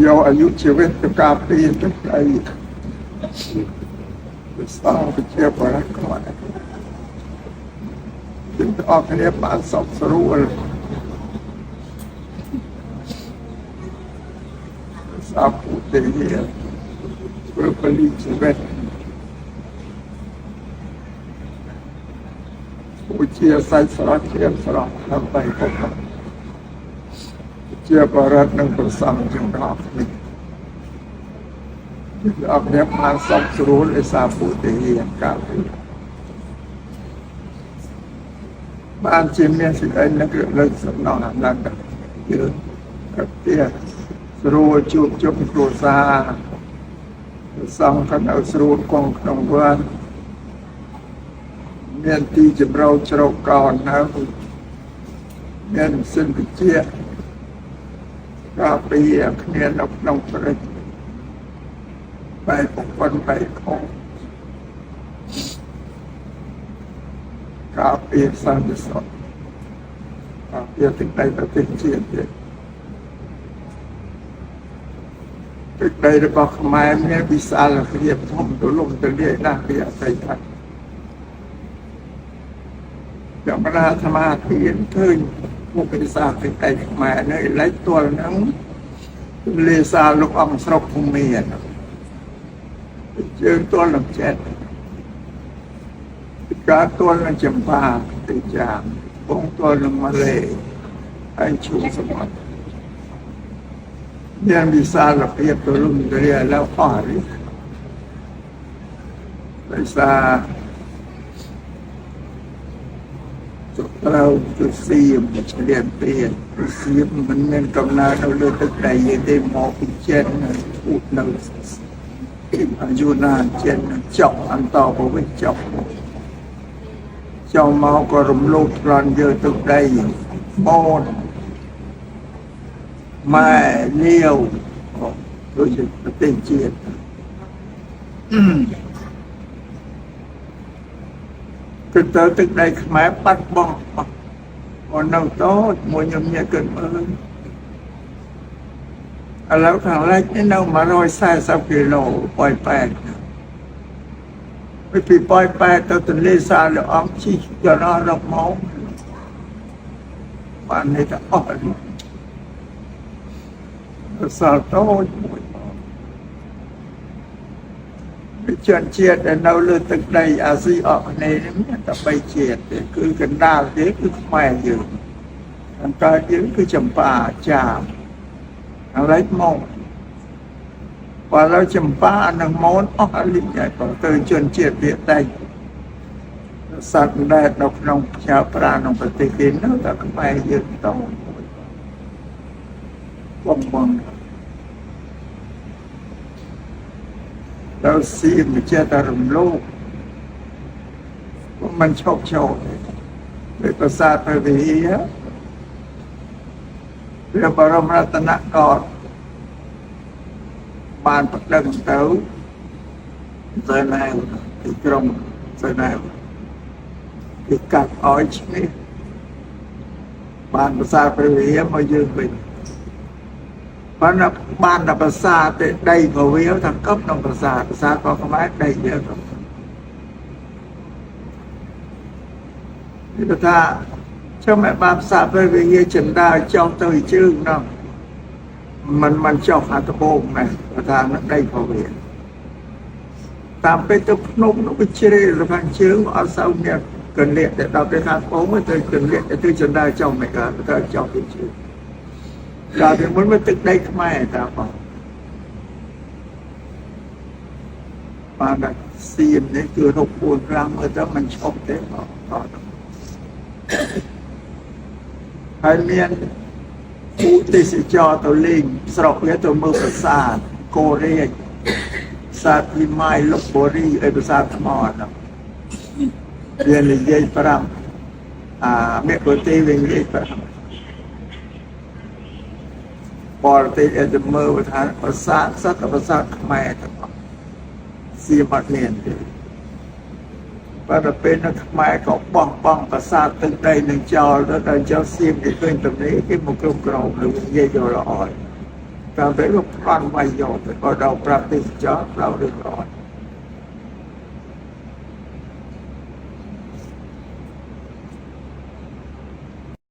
យកអាយុជីវិតទៅការពារទឹកដីសងប្រជាប្រដ្ឋខ្មែរយើងទាំងអស់គ្នាបានសុខស្រួលសាពុទ្ធិធ្វើពលិជីវិតជាសាច់ស្រស់ជាស្រស់ដើម្បីពុទ្ធជាបរិបទនិងប្រសង់ទាំងអស់គ្នាអរគ្នាបានសុខស្រួលឯសាពុទ្ធិកាលពីបានជាមានសេចក្តីនឹករលឹកសំណងអាណិតយើងកាទៀស្រួលជួបជុំគ្រួសារសង្ឃនៅស្រួលគង់ក្នុងវត្តមានទីជម្រៅជ្រកកោននៅមានសិនវិជ្ជាការពារគ្នានៅក្នុងព្រៃបែកប្រព័ន្ធបែកខុសការពារសន្តិសុខការពារទឹកដីប្រទេសជាតិទៀតទឹកដីរបស់ខ្មែរមានវិសាលភាពធំទូលំទូលាយណាស់ពីអតីតចំរាសមាធិឃើញមុខវិសាទឹកដីខ្មែរនៅលិចទល់នឹងទន្លេសាលោកអង្គស្រុកភូមិជើងទល់នឹងចិត្តការទល់នឹងចម្ប៉ាទីចាមបងទល់នឹងម៉ាឡេហើយឈូសមុទ្រមានវិសាលភាពទូលំទូលាយแล้วអស់រីដោយសារត្រូវទៅសៀមឆ្លៀនពៀនសៀមមិនមានកំណើតនៅលើទឹកដីយើងទេមកពីចិនអ៊ូនៅអាយុណាចិនចុកអន្តរប្រវេសចុកចូលមកក៏រំលោភប្លន់យើងទឹកដីបូនម៉ែលាវដូចជាប្រទេសជាតិគឺទៅទឹកដីខ្មែរបាត់បង់អូននៅតូចមួយញញគិតមើលឥឡូវខាងលិចនេះនៅ140គីឡូប៉ោយប៉ែតពីប៉ោយប៉ែតទៅទន្លេសាលអង្គជិះចររកមកបាននេះទៅអស់សល់តូចមួយវិជនជាតិដែលនៅលើទឹកដីអាស៊ីអគ្នេយ៍នេះមានតែ3ជាតិទេគឺកណ្ដាលទេគឺខ្មែរយើងខាងកើតយើងគឺចម្ប៉ាចាមឥឡូវមកបើเราចម្ប៉ានិងមូនអស់លីងហើយបើទៅជនជាតិវាតែសត្វដែលនៅក្នុងផ្ញើប្រាក្នុងប្រទេសគេនៅតែខ្មែរយើងតបងបងដល់ស៊ីមចេះតែរំលោភมันชอบโชว์เลยប្រាសាទព្រះវិហារព្រះបរមរតនកោដ្ឋបានប្តឹងទៅទៅណែទីក្រុងទៅណែគេកាត់ឲ្យឈ្នះបានប្រាសាទព្រះវិហារមកយើងវិញប៉ុន្តែបានតែប្រាសាទទេដីពវាថាកឹបក្នុងប្រាសាទប្រាសាទរបស់ខ្មែរដីយើងគឺថាចាំឲ្យបានប្រាសាទព្រះវិហារចិន្តាចុះទៅជើងនោះมันចុះអាត្បូងណាថាដីពវាតាមពេលទៅភ្នំនោះវាជ្រេលខាងជើងអត់សូវមានកលៀកតែដល់ទៅខាងត្បូងទៅកលៀកទៅចិន្តាចុះមិនកើតទៅចុះទៅជើងកាលពីមុនមកទឹកដីខ្មែរតាបងបានតែសៀមនេះគឺរក4 5មើលទៅมันឈប់ទេបងតហើយមានពួកទេសចរទៅលេងស្រុកវាទៅមើលប្រាសាទកូរ៉េប្រាសាទពិម័យលុបបុរីអីប្រាសាទថ្មហ្នឹងវានិយាយប្រាប់អាមេកូទេវានិយាយប្រាប់បរទេសអត់មើលថាប្រាសាទសត្វប្រាសាទខ្មែរទាំងអស់សៀមអត់មានទេបើទៅពេលនៅខ្មែរក៏បោះបង់ប្រាសាទទឹកដីនឹងចោលទៅដល់ចោលសៀមគេឃើញទំនេរគេមកគ្រប់គ្រងឬនិយាយយកល្អ តាមទៅក៏ប្លន់វាយយកទៅក៏ដល់ប្រាប់ទេសចរប្រាប់រៀបរយ